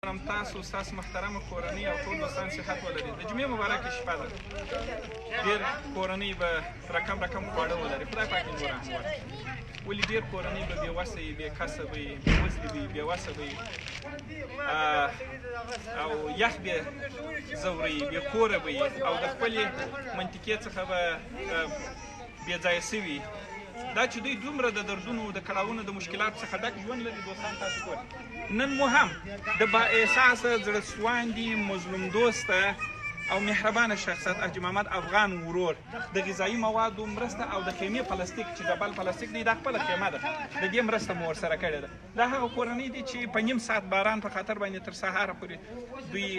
هم تاسو، ستاسو محترمه کورنۍ او ټول دوستان صحت ولري. د جمعې مبارکه شپه ده، ډېر کورنۍ به رقم رقم خواړه ولري، خدای پاک دې نور هم ورکړي. ولې ډېر کورنۍ به بې وسه وي، بې کسه به وي، بې وزلې به وي، بې وسه به وي او یخ به ځوروي، بې کوره به وي او د خپلې منطقې څخه به بې ځایه شوي. دا چې دوی دومره د دردونو، د کړاوونو، د مشکلاتو څخه ډک ژوند لري، دوستان تاسو ګورئ، نن مو هم د با احساسه، زړه سواندي، مظلوم دوسته او مهربانه شخصیت حاجي محمد افغان ورور د غذایي موادو مرسته او د خیمې پلاستیک چې ډبل پلاستیک دی، دا خپله خیمه ده، د دې مرسته مو ورسره کړې ده. دا هغه کورنۍ دي چې په نیم ساعت باران په خاطر باندې تر سهاره پورې دوی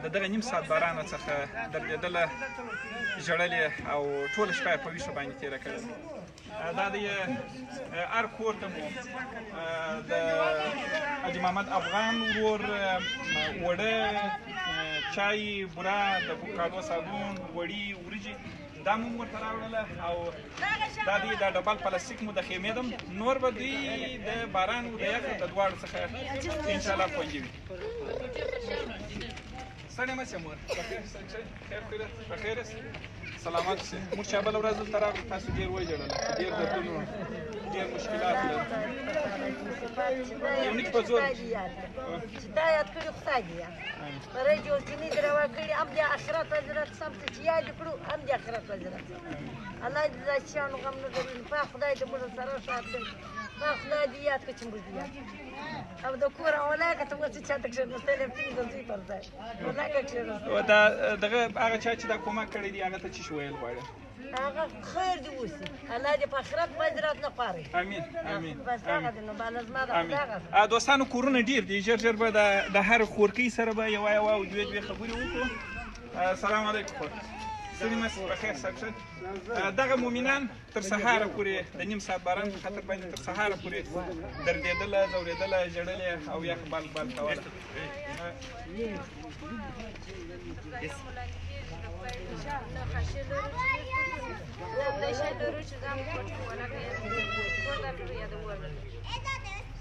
د دغه نیم ساعت باران څخه دردېدله، ژړلې او ټوله شپه یې په ویښه باندې تېره کړې ده. دا دی هر کور ته مو د حاجي محمد افغان ورور اوړه، چای، بوره، د کالو صابون، غوړي، وریجې دا مو ورته راوړله او دا دی دا ډبل پلاستیک مو د خیمې دم. نور به دوی د باران او د یخ د دواړو څخه انشاءالله خوندي وي. ستړی مه شئ مور، بخیر خیر خیرت بخیر سلامت شئ. موږ چې بله ورځ دلته راغلو تاسو ډېر وژړل، ډېر دردونو، ډېر مشکلات لرل. یو نیک په زور چې تا یاد کړي خدای دې یاد پرې جوړ کړي دې روا کړي، هم دې آخرت حضرت سم څه چې یاد کړو، هم دې آخرت حضرت سم. الله دې دا شیانو غم نه لري. په خدای دې موږ سره ښاد کړي، په خدای دې یاد کړي چې موږ دې یاد او د کور ولاکه ته اوس چا ته کښېناستلی پنځه زوی پر ځای ولاکه کښېناستلی. دا دغه هغه چا چې دا کومک کړی دی هغه ته څه شي ویل غواړې؟ هغه خیر دې اوسي، الله دې په آخرت باندې رات نه خواري. امین امین. بس دغه دې نو بالا زما د خدای. دوستانو کورونه ډېر دي، ژر ژر به د هر خورکۍ سره به یوه یوه او دوې دوې خبرې وکړو. سلام علیکم خور، ستړي مه شئ، بخیر صاحب شه. دغه مؤمنان تر سهاره پورې د نیم ساعت باران په خاطر باندې تر سهاره پورې دردېدله، ځورېدله، ژړلې او یخ بل بل کوله.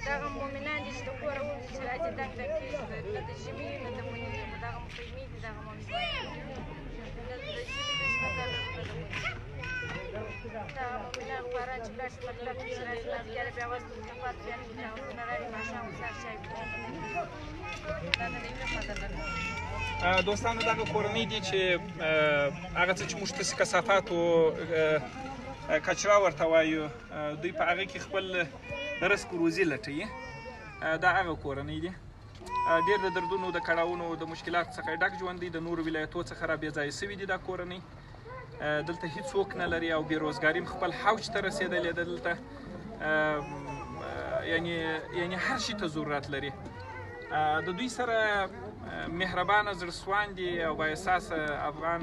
دغه مؤمنان دي چې د کوره ووځي چې راځي دنګ دنګ کېږي، نه د ژمي نه د مني، خو دغه مخیمې دي، دغه مؤمنان نه د ژمي د ژمي نه د مني. دغه مؤمنان خواران چې لاړ شي مکتب ته چې راځي مازدیګر بیا وخت متفات بیا کتابونه راوړي، ماښام سهار چای. دوستانو دغه کورنۍ دي چې هغه څه چې موږ تاسې کثافاتو کچره ورته وایو، دوی په هغه کې خپل رزق روزي لټوي. دا هغه کورنۍ دي، ډېر د دردونو، د کړاوونو، د مشکلاتو څخه ډک ژوند دی. د نورو ولایتو څخه را بې ځایه شوي دي. دا کورنۍ دلته هیڅوک نه لري او بې روزګاري هم خپل حوج ته رسېدلې ده. دلته یعنی هر شي ته ضرورت لري. د دوی سره مهربانه، زړه سواندي او با احساسه افغان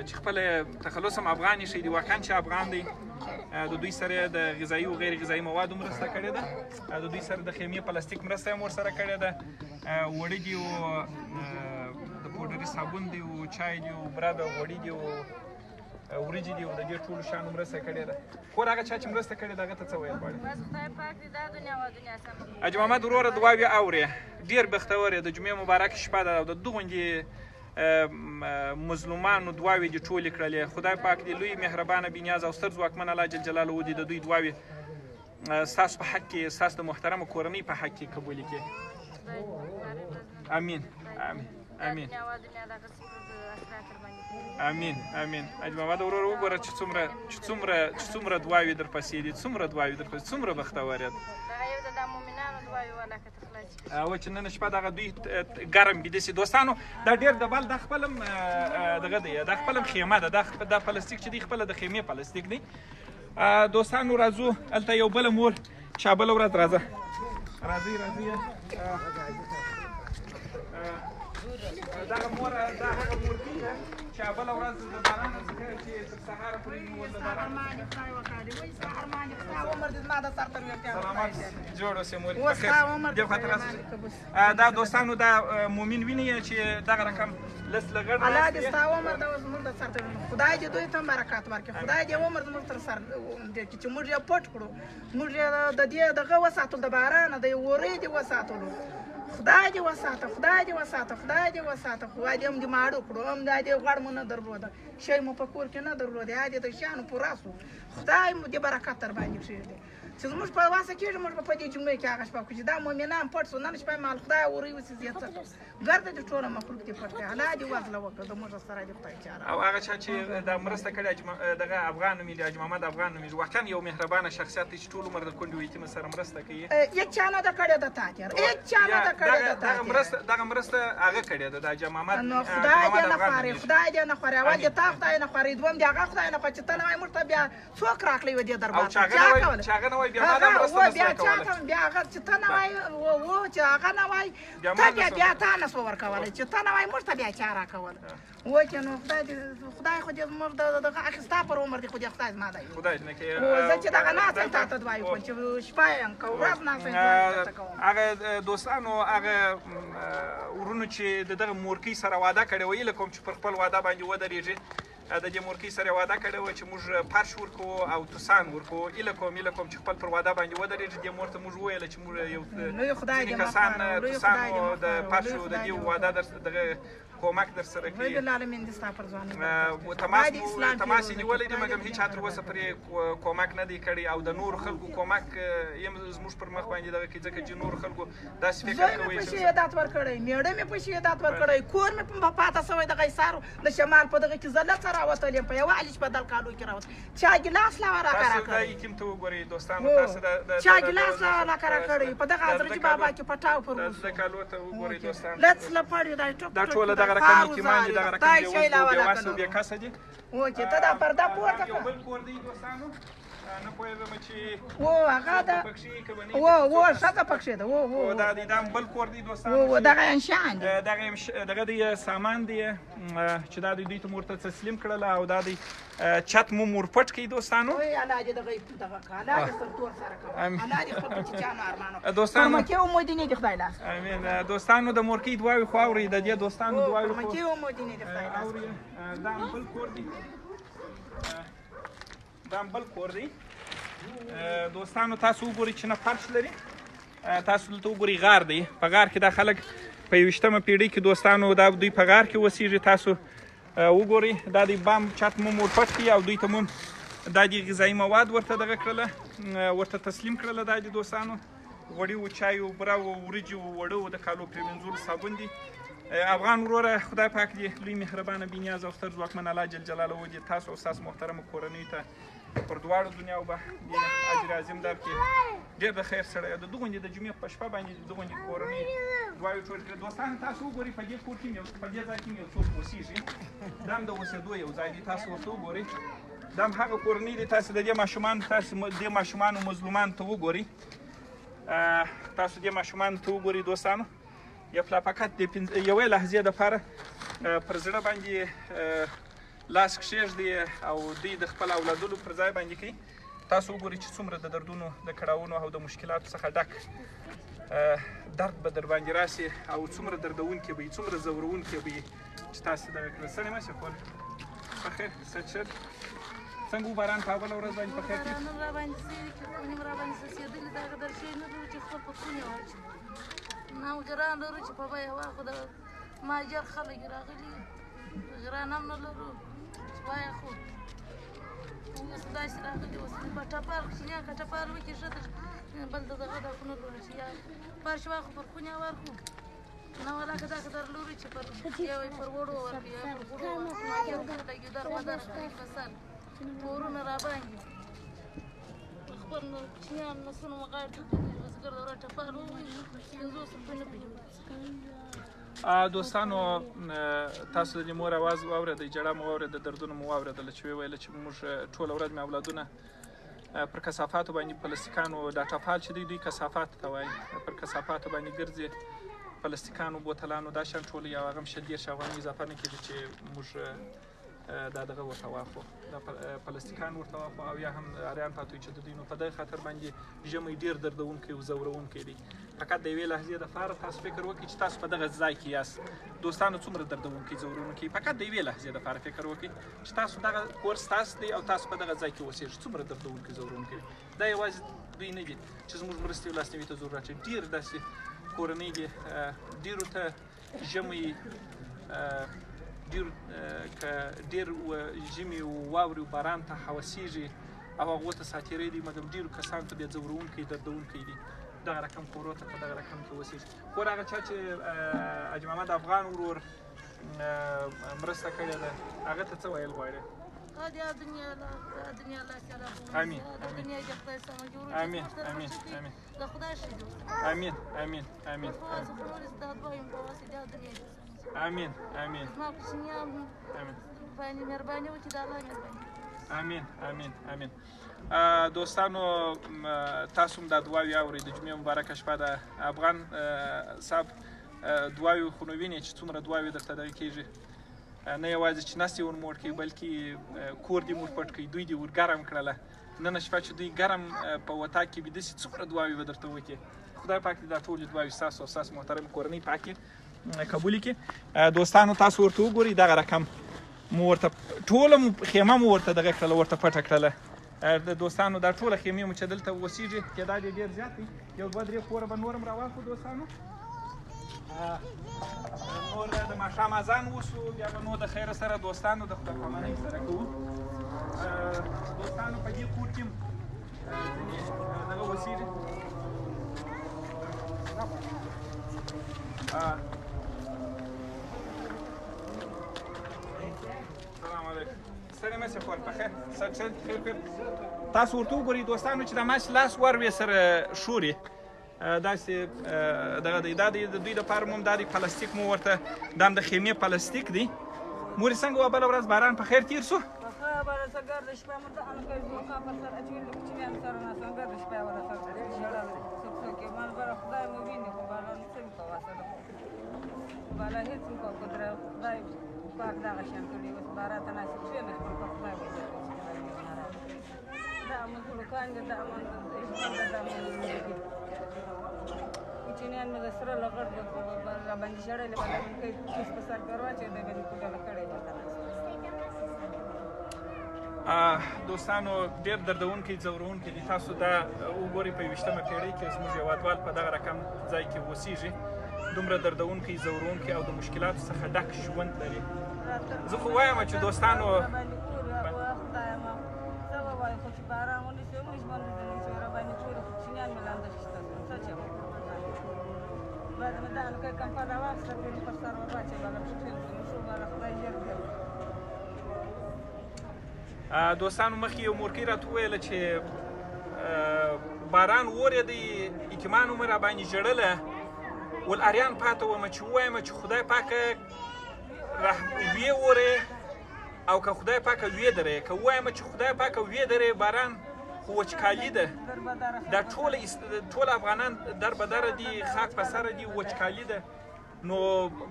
چې خپل تخلص هم افغان ایښی دی، واقعا چې افغان دی، د دوی سره د غذایي او غیر غذایي موادو مرسته کړې ده. د دوی سره د خیمې پلاستیک مرسته هم ورسره کړې ده. وړي دي او د پوډري صابون دی او چای دی او بره ده، غوړي دي او وریجې دي او د دې ټولو شیانو مرسته کړې ده. خور هغه چا چې مرسته کړې ده هغه ته څه ویل غواړې؟ بس خدای پاک دې دا دنیا او دنیا سمه کړي. حاجي محمد وروره دعاوې اورې، ډېر بختور یې. د جمعې مبارک شپه ده او د دغوندې مظلومانو دعاوې دې ټولې کړلې. خدای پاک دې لوی مهربانه، بېنیازه او ستر ځواکمن الله جل جلاله دې د دوی دعاوې ستاسو په حق کې، ستاسو د محترمه کورنۍ په حق کې قبولې کړي. امین امین امین امین امین. حاجي محمد وروره وګوره چې څومره چې څومره چې څومره دعاوې درپسې دي، څومره دعاوې درپسې، څومره بختور یې. او چې نن شپه دغه دوی ګرم بیده سي. دوستانو دا ډېر د بل دا خپل هم دغه دی، دا خپل هم خیمه ده، دا پلاستیک چې دی خپله د خیمې پلاستیک دی. دوستانو راځو هلته یو بله مور چې بله ورځ راځه، راځئ راځئ. دغه مور دا هغه مورکۍ ده چې بله ورځ د باران څخه چې تر سهاره پورې مو د باران سلامت جوړ اوسې مور، بخیر دې خاطر. دا دوستانو دا مؤمن ویني چې دغه رقم لس لغړ الله دې ستا عمر د زموږ د سر تر، خدای دې دوی ته برکات ورکړي، خدای دې عمر زموږ تر سر چې موږ یې پټ کړو، موږ یې د دې دغه وساتل، د بارانه د اورۍ دې وساتلو. خدای دې وساته، خدای دې وساته، خدای دې وساته. خدای دې هم دې ماړه کړو، هم دا دې غوړ مو نه درلوده، شی مو په کور کې نه درلوده، یا دې د شیانو پوره سو. خدای مو دې برکت در باندې کښېږدي. چې زموږ په واسه کېږي، موږ به په دې جمعې کې هغه شپه کړو چې دا مؤمنان پټ سو. نن شپه مال خدای اوري وسي، زه څه ګرده دې ټوله مخلوق دې پټ کړي. الله دې وزله وکړه، د موږ سره دې خدای چاره. او هغه چا چې دا مرسته کړې، دغه افغان نومېږي، حاجي محمد افغان نومېږي، واقعا یو مهربانه شخصیت دی چې ټول عمر د کونډې او یتیمه سره مرسته کوي. هېڅ چا نه ده کړې د تا تېر، هېڅ چا نه ده کړې د تا تېر. دغه مرسته هغه کړې ده، د حاجي محمد. نو خدای دې نه خواري، خدای دې نه خواري. اول دې تا خدای نه خواري، دوم دې هغه خدای نه خواري چې ته نه وای موږ ته بیا څوک راکړی و دې دربار ته؟ چې هغه نه وای بیا ما دا مرسته نه بیا چا ته بیا هغه چې ته نه وای و چې هغه نه وای ته بیا بیا تا نه سو ورکولی، چې ته نه وای موږ ته بیا چا راکوله؟ وکې نو خدای دې، خدای خو دې زموږ دغه اخیستا پر عمر دې خو دې خدای زما دی. خدای دې نه کوي. زه چې دغه ناست یم تا ته دعا کوم، چې شپه یم که ورځ ناست یم دعا درته کوم. هغه دوستانو، هغه ورونو چې د دغه مورکۍ سره وعده کړې وه، هیله کوم چې پر خپل وعده باندې ودرېږي. د دې مورکۍ سره وعده کړې وه چې موږ فرش ورکوو او توسان ورکوو. هیله کوم، هیله کوم چې خپل پر وعده باندې ودرېږي. دې مور ته موږ وویله چې موږ یو ځینې کسان توسانو د فرشو د دې وعده دغه کومک در سره کوي. تماس یې نیولی دی، مګر هیچا تر اوسه پرې کومک نه دی کړی او د نورو خلکو کومک یې زموږ پر مخ باندې دغه کوي، ځکه چې نورو خلکو داسې فکر زوی مې کوي په شهادت ورکړی، مېړه مې په شهادت ورکړی، کور مې په پاته سوی دغه ایسارو د شمال په دغه کې زه لڅه راوتلې یم، په یوه علیش بدل کالو کې راوتلې. چا ګیلاس لا راکه تاسو دا راکړی، یتیم ته وګورئ دوستانو، تاسو چا ګیلاس لا راکه راکړی، په دغه حضرت بابا کې پټاو پر دا وسو. د کالو ته وګورئ دوستانو، لڅ لپړې دا ټوک دا ټوله دغه رقم یتیمان دي، دغه رقم بېوزلو بېوسو بېکسه دي. اوکې ته دا پرده پورته یو کړه. بل کور دی دوستانو، نه پوهېږم چې و هغه ده، پکښې که به نه و و ښځه پکښې ده. و و دا دی، دا هم بل کور دی دوستانو. و دغه انشان دی، دغه دغه دی سامان دی چې دا دی دوی ته مو ورته تسلیم کړله، او دا دی چت مو ور پټ کړي دوستانو. وای الله دې دغه دغه کړه، الله دې سر تور سره کړه، الله دې خپل بچیانو ارمان وکړه. دوستانو پر مکې او مدینې دې خدای لاس. امین. دوستانو د مورکۍ دعاوې خو اورئ، د دې دوستانو دعاوې پر خو مکې او مدینې دې خدای لاس. اورئ. دا هم بل کور دی، دا هم بل کور دی دوستانو. تاسو وګورئ چې نه فرش لري، تاسو دلته وګورئ غار دی. په غار کې دا خلک په 21مه پیړۍ کې دوستانو دا دوی په غار کې اوسېږي. تاسو وګورئ دا دی بام چت مو ور پټ کړي او دوی ته مو دا دي غذایي مواد ورته دغه کړله، ورته تسلیم کړله. دا دي دوستانو غوړي و، چای و، بوره و، وریجې و، وړه و، د کالو پرېمنځولو صابون دي. افغان وروره خدای پاک دې لوی مهربانه بې نیازه او ستر ځواکمن الله جل جلاله دې تاسو او ستاسو محترمو کورنیو ته پر دواړو دنیاو به دې اجر عظیم درکړي. ډېر د خیر سړی د دغوندې د جمعې په شپه باندې د دغوندې کورنۍ دعاوې ټولې کړې. دوستان تاسو وګورئ په دې کور کې په دې ځای کې یو څوک اوسېږي، دا هم د اوسېدو یو ځای دی. تاسو ورته وګورئ، دا هم هغه کورنۍ دی. تاسو د دې ماشومان، تاسو دې ماشومانو مظلومانو ته وګورئ، تاسو دې ماشومانو ته وګورئ دوستانو. یو فقط د یوې لحظې دپاره پر زړه باندې لاس کښېږدي او دوی د خپل اولادونو پر ځای باندې کوي. تاسو وګورئ چې څومره د دردونو، د کړاوونو او د مشکلاتو څخه ډک درد به در باندې راسي او څومره دردونکی به وي، څومره ځورونکی به وي چې تاسو دغه کړل. ستړي مه شئ خور، په خیر. څنګه و باران په اوله ورځ باندې په خیر کې؟ باران راباندې سوي چې خونې هم راباندې څڅېدلې، دغه در شی نه لرو چې خپل په خونې واچوو، نه هم غیران لرو چې په بیه واخلو. د مهاجر خلک راغلي، غیران هم نه لرو چې بیه خو اوس داسې راغلي. اوس په ټپال کوچنیان که ټپال وکړي ښه ده، بل د دغه د خونه لرو چې یا فرش واخلو پر خونې ورکړو، نه ولا که دغه در لرو چې پر یو پر وړو ورکړو یا پر غوړو ورکړو. مهاجر خلک یو در بدر خلک په سر کورونه راباندې خپل کوچنیان نسونه مو غاړې ټکي دي. بزګر د ټپال ووایي 50 روپۍ نه پرې. دوستانو تاسو د دې مور اواز واورېدی، ژړا مو واورېده، دردونه مو واورېدله چې ویې ویله چې موږ ټوله ورځ مې اولادونه پر کثافاتو باندې پلاستیکانو، دا ټپال چې دی دوی کثافاتو ته وایي، پر کثافاتو باندې ګرځي، پلاستیکانو بوتلانو دا شیان ټول یو هغه هم 20 30 افغانۍ اضافه نه کېږي چې موږ دا دغه ورته واخلو، دا پلاستیکان ورته واخلو او یا هم اریان پاتوي چې د دوی. نو په دغه خاطر باندې ژمی ډېر دردونکی او ځورونکی دی. فقط د یوې لحظې دپاره تاسو فکر وکړئ چې تاسو په دغه ځای کې یاست دوستانو، څومره دردونکی ځورونکی. فقط د یوې لحظې دپاره فکر وکړئ چې تاسو دغه کور ستاسو دی او تاسو په دغه ځای کې اوسېږئ، څومره دردونکی ځورونکی دی. دا یوازې دوی نه دي چې زموږ مرستې او لاسنیوي ته ضرورت لري، ډېر داسې کورنۍ دي. ډېرو ته ژمی ډېر که ډېر ژمي واورې او باران ته هوسېږي او هغو ته ساتیری دی، مګر ډېرو کسانو ته بیا ځورونکی دردونکی دی. دغه رقم کورو ته په دغه رقم کې اوسېږي. خور هغه چا چې حاجي محمد افغان ورور مرسته کړې ده، هغه ته څه ویل غواړې؟ امين امين امين امين امين امين امين امين امين امين امين امين. دوستانو تاسو هم دا دعاوې اورئ. د جمعې مبارکه شپه ده. افغان صاحب دعاوې خو نو وینئ چې څومره دعاوې درته دغه کېږي. نه یوازې چې نس یې ور موړ کوي، بلکې کور دې ور پټ کوي، دوی دې ور ګرم کړله. نن شپه چې دوی ګرم په وطاق کې ویده سي، څومره دعاوې به درته وکړي. خدای پاک دې دا ټولې دعاوې ستاسو او ستاسو محترم کورنۍ پاکې قبولې کړي. دوستانو تاسو ورته وګورئ، دغه رقم مو ورته ټوله مو خیمه مو ورته دغه کړله، ورته پټه کړله. د دوستانو دا ټوله خیمې مو چې دلته اوسېږي، تعداد یې ډېر زیات دی. یو دوه درې کوره به نور هم راواخلو دوستانو. نور د ماښام اذان وسو، بیا به نو د خیره سره دوستانو د خدای پامانۍ سره کوو. دوستانو په دې کور کې ځینې دغه اوسېږي. سلام علیکم. ستړي مه شئ خور، په خیر خیر خیر. تاسو ورته وګورئ دوستانو چې دا ماشي لاس ور وې سره ښوري، داسې دغه دی. دا دی د دوی دپاره مو هم دا دی پلاستیک مو ورته، دا هم د خیمې پلاستیک دی. مور یې څنګه وه؟ بله ورځ باران په خیر تېر سو؟ کوچنیان مې د سره لغړ را باندې ژړلې، بالا مې کوي کوس په سر کې ورواچوي، دی به مې کوټله کړی ورته. دوستانو ډېر دردونکی ځورونکی دي. تاسو دا وګورئ، په 21مه پېړۍ کې زموږ هېوادوال په دغه رقم ځای کې اوسېږي، دومره دردونکی ځورونکی او د مشکلاتو څخه ډک ژوند لري. زه خو وایم چې دوستانو دوستانو مخکې یو مورکۍ راته وویله چې باران ورېدی، یتیمانو مې راباندې ژړله، ول اریان پاته ومه چې ووایم چې خدای پاکه ویې اورې او که خدای پاکه ویې درې. که ووایم چې خدای پاکه ویې درې، باران خو وچکالي ده، دا ټول افغانان در بدره دي، خاک په سره دي، وچکالي ده، نو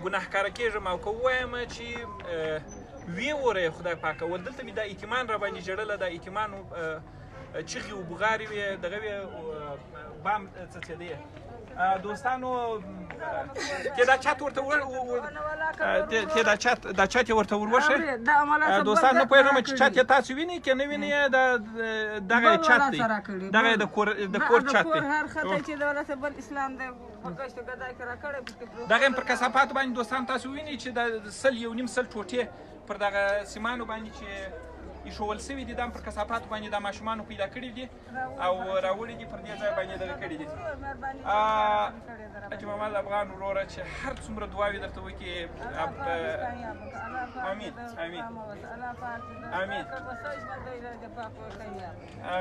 ګناهکاره کېږم. او که ووایم چې ویې اورې خدای پاکه، ول دلته مې دا یتیمان را باندې ژړله، دا یتیمانو چیغې او بغارې وې، دغه وې بام څڅېدی. دوستانو ته دا چت ورته ته دا چت دا چت یې ورته وروښیه. دوستان نه پوهېږم چې چت یې تاسو وینئ که نه وینئ، دا دغه یې چت دی، دغه یې د کور چت دی. دغه یې پر کثافاتو باندې دوستان تاسو وینئ چې د 100 1.5 ټوټې پر دغه سیمانو باندې چې ایښوول سوي دي، دا هم پر کثافاتو باندې دا ماشومانو پیدا کړي دي او راوړي دي، پر دې ځای باندې دغه کړي دي. حاجي محمد افغان وروره چې هر څومره دعاوې درته وکړي، امین امین امین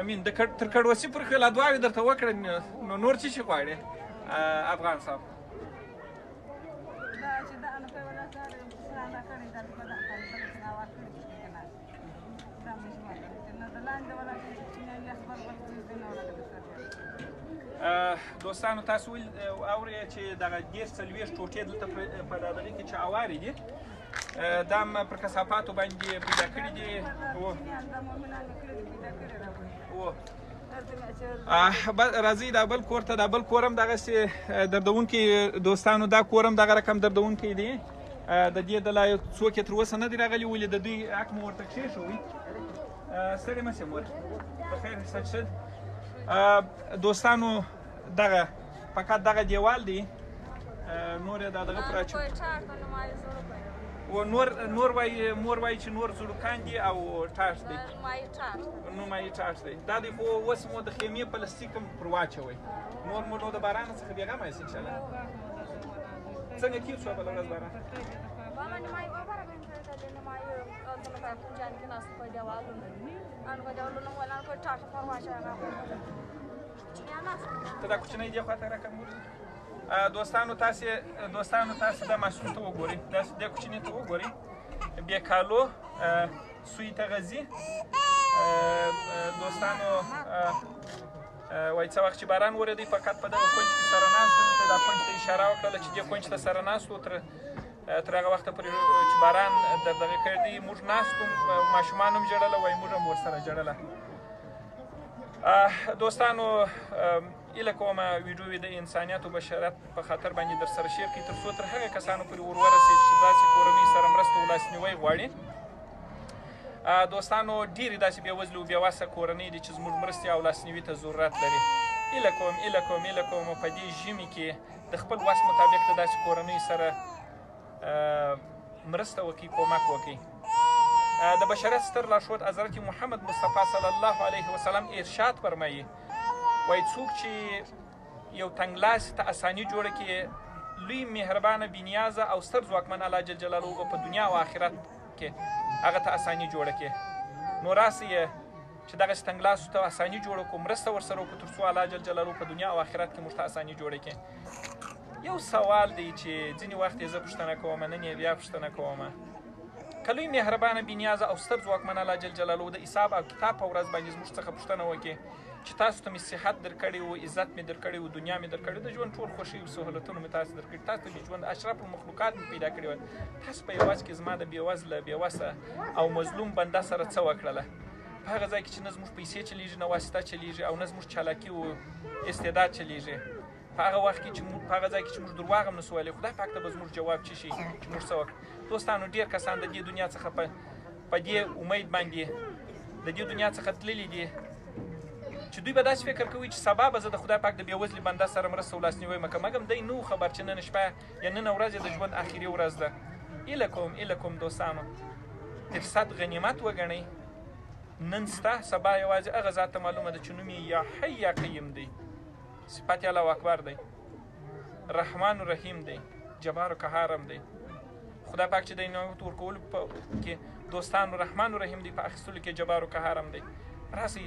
امین. د تر کړوسي پورې خو لا دعاوې درته وکړې، نو نور څه شي غواړې افغان صاحب؟ دوستانو تاسو اورئ چې دغه 30 40 ټوټې دلته په دغه کې چې اوارې دي، دا هم پر کثافاتو باندې پیدا کړي دي. راځئ دا بل کور ته. دا بل کور هم دغسې دردونکی دوستانو، دا کور هم دغه رقم دردونکی دی. د دې د لا څوک یې تر اوسه نه دی راغلي، ولې د دوی حق مو ورته کښېښوی. ستړې مه شئ مور، په خیر ښه. دوستانو دغه فقط دغه دیوال دی نور یې دا دغه پر اچو و نور نور وایي، مور وایي چې نور زړوکان دي او ټاش دی، نو ما یې ټاش دی. دا دی خو اوس مو د خیمې پلاستیک هم پر واچوئ، نور مو نو د باران څخه بېغمه یاست انشاءالله. څنګه تېر شو بله ورځ باران؟ ته دا کوچنی دې خواته راکړه مور. دوستانو تاسې، دوستانو تاسې دا ماشوم ته وګورئ، داسې دې کوچني ته وګورئ، بې کالو سوی ته غځي. دوستانو وایي څه وخت چې باران ورېدی فقط په دغه کونج کې سره ناست وو. دلته دا کونج ته اشاره وکړله چې دې کونج ته سره ناست وو تر هغه وخته پورې چې باران در دغه کړی دی. موږ ناست وو، ماشومان هم ژړله، وایي موږ هم ورسره ژړله. دوستانو هیله کوم ویډیو د انسانیت او بشریت په خاطر باندې در سره share کړئ، تر څو تر هغه کسانو پورې ور ورسېږي چې داسې کورنۍ سره مرسته او لاسنیوی غواړي. دوستانو ډېرې داسې بېوزلې او بېوسه کورنۍ دي چې زموږ مرستې او لاسنیوي ته ضرورت لري. هیله کوم، هیله کوم، هیله کوم په دې ژمي کې د خپل وس مطابق د داسې کورنۍ سره مرسته وکړئ، کومک وکړئ. د بشریت ستر لارښود حضرت محمد مصطفی صلی الله علیه وسلم ارشاد فرمایي، وایي څوک چې یو تنګلاسي ته اساني جوړه کړي، لوی مهربانه، بېنیازه او ستر ځواکمن الله جل جلاله به په دنیا او آخرت کې هغه ته اساني جوړه کړي. نو راسئ چې دغسې تنګلاسو ته اساني جوړه کړو، مرسته ورسره وکړو، تر څو الله جل جلاله په دنیا او آخرت کې موږ ته اساني جوړه کړي. یو سوال دی چې ځینې وخت یې زه پوښتنه کوم، نن یې بیا پوښتنه کوم. که لوی مهربانه، بېنیازه او ستر ځواکمن الله جل جلاله د حساب او کتاب په ورځ باندې زموږ څخه پوښتنه وکړي چې تاسو ته مې صحت درکړی و، عزت مې درکړی و، دنیا مې درکړې، د ژوند ټول خوښۍ او سهولتونه مې تاسو درکړي، تاسو ته مې ژوند اشرف المخلوقات مې پیدا کړي وه، تاسو په عوض کې زما د بېوزله، بېوسه او مظلوم بنده سره څه وکړله؟ په هغه ځای کې چې نه زموږ پیسې چلیږي، نه واسطه چلیږي او نه زموږ چالاکي او استعداد چلیږي، په هغه وخت کې چې موږ په هغه ځای کې چې موږ درواغ هم نسو ویلی، خدای پاک ته به زموږ جواب چی شي چې موږ څه وکړو؟ دوستانو ډېر کسان د دې دنیا څخه په دې امید باندې د دې دنیا څخه تللي دي چې دوی به داسې فکر کوي چې سبا به زه د خدای پاک د بېوزلي بنده سره مرسته او لاسنیوی وکړم، مګم دی نه خبر چې نن شپه یا نن ورځ یې د ژوند اخري ورځ ده. هیله کوم، هیله کوم دوستانو، فرصت غنیمت وګڼئ. نن سته، سبا یوازې هغه ذات ته معلومه ده چې نوم یې یا حی یا قیم دی، صفت یې الله اکبر دی، رحمان رحیم دی، جبار قهارم دی. خدای پاک چې د نعمت ورکولو په کې دوستانو رحمان رحیم دی، په اخیستلو کې جبار قهارم دی. راسئ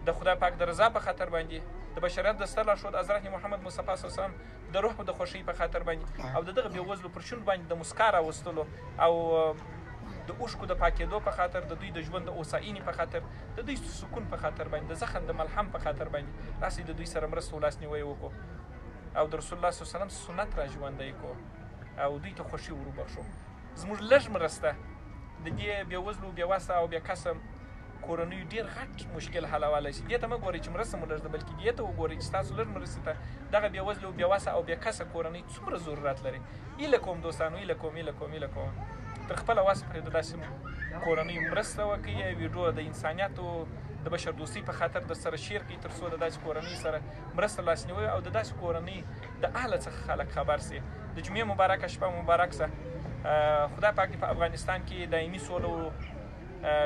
د خدای پاک د رضا په خاطر باندې، د بشریت د ستر لارښود حضرت محمد مصطفی صلی الله علیه وسلم د روح د خوښۍ په خاطر باندې او د دغه بېوزلو پر شونډو باندې د مسکا راوستلو او د اوښکو د پاکېدو په خاطر، د دوی د ژوند د هوساینې په خاطر، د دوی سکون په خاطر باندې، د زخم د ملهم په خاطر باندې راسئ د دوی سره مرسته او لاسنیوی وکړو او د رسول الله صلی الله علیه وسلم سنت را ژوندی کړو او دوی ته خوښي وروبخښو. زموږ لږ مرسته د دې بېوزلو، بېوسه او بېکسه کورنیو ډېر غټ مشکل حلولی شي. دې ته مه ګورئ چې مرسته مو لږ ده، بلکې دې ته وګورئ چې ستاسو لږ مرستې ته دغه بېوزلو، بېوسه او بېکسه کورنۍ څومره ضرورت لري. هیله کوم دوستانو، هیله کوم، هیله کوم، هیله کوم تر خپله وسه پرې د داسې کورنۍ مرسته وکړئ. ویډیو د انسانیت او د بشردوستۍ په خاطر در سره share کړئ، تر څو د داسې کورنۍ سره مرسته لاسنیوی او د داسې کورنۍ د اهله څخه خلک خبر سي. د جمعې مبارکه شپه مبارک سه. خدای پاک دې په افغانستان کې دایمي سوله او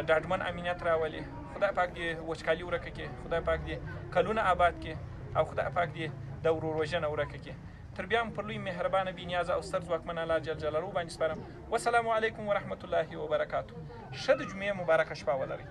ډاډمن امنیت راولي. خدای پاک دې وچکالي ورکه کړي، خدای پاک دې کلونه آباد کړي او خدای پاک دې د ورور وژنه ورکه کړي. تر بیا هم پر لوی مهربانه، بېنیازه او ستر ځواکمن الله جل جلاله باندې سپارم. والسلام علیکم ورحمت الله وبرکاته. ښه د جمعې مبارکه شپه ولرئ.